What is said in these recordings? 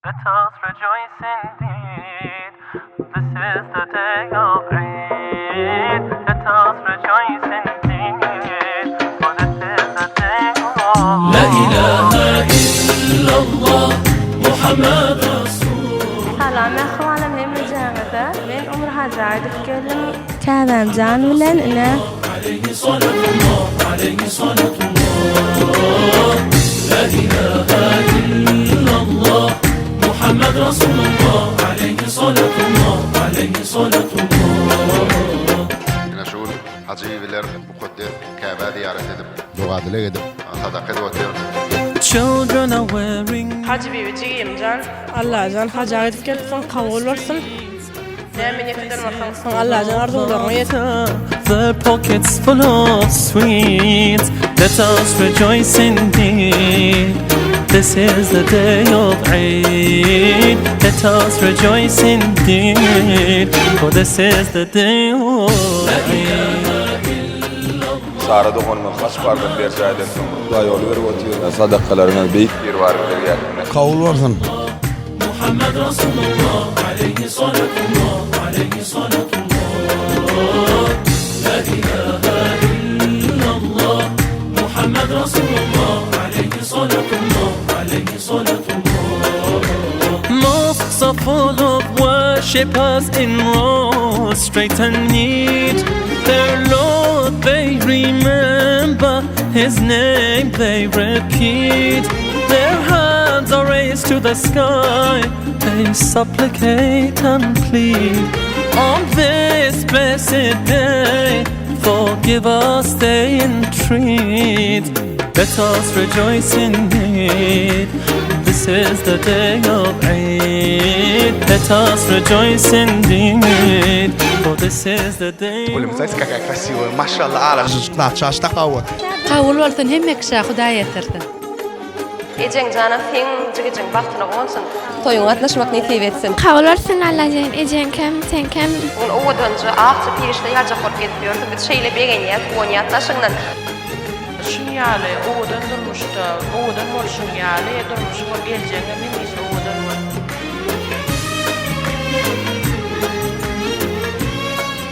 Let us rejoice indeed. This is the day of Eid. Let us rejoice indeed. For this is the day of La ilahe illallah Muhammed Rasul Salam mähribanym hemmejaňyza. Men Umra haja aýdyp geldim. Käbäm jan bilen ine. Aleyhi salatullah Aleyhi salatullah La ilahe illallah Muhammed Rasulullah Aleyhi salatullah Aleyhi salatullah Ine şu gün hajy bibiler mukaddes Käbä zyýarat edip, doga-dileg edip, sadaka edip otyr. Children are wearing Hajy bibi jigimjan. Allajan haja gidip gelipsiň kabul bolsun. Näme niýet eden bolsaň. Soň Allajan arzuwlaryňa ýet. Their pockets full of sweets. Let us rejoice indeed. This is the day of Eid. Let us rejoice indeed. For this is the day of Eid. Sara doganymyz haç parzyny berjaý edensoň, Hudaý ýoly berip otyr. Sadakalaryňyz beýik Biribaryň dergähinde. Kabul bolsun. Muhammed Rasulullah aleyhi salatullah aleyhi salatullah La ilahe illallah Muhammed Rasulullah aleyhi salatullah aleyhi salatullah Mosques are full of worshippers in rows straight and neat Their Lord they remember, His name they repeat Their hands are raised to the sky, they supplicate and plead On this blessed day, forgive us they entreat Let us rejoice indeed This is the day of Eid Let us rejoice indeed For this is the day Olim, знаете, какая красивая, maşallah, Kabul bolsun hemme kişä Hudaý ýetirsin. Ejeň jana seň jigijiň bagtyna guwansyn. Toýuňa gatnaşmak nesip etsin. Kabul bolsun Allajan ejeňkem seňkem. Bu gün owadanja akja perişde ýaljak bolup gezip ýörsüň biz şeýle begenýäs guwanýas daşyňdan. Şuň ýaly owadan durmuşda owadan bolşuň ýaly durmuşyňam geljegiňem hemişe owadan bolsun.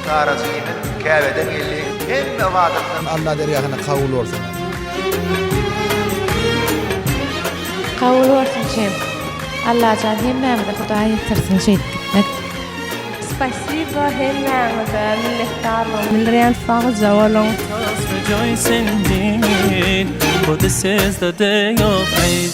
Sara jigimiz Käbeden geldi. Hemme ybadatlar Alla dergähinde kabul bolsun. Kabul bolsun jigim. Allajan hemmämize Hudaý ýetirsin şeýdip gitmek. Spasibo hemmäňize minnetdarlygymyzy bildirýän sagja boluň. Let us rejoice indeed For this is the day of Eid.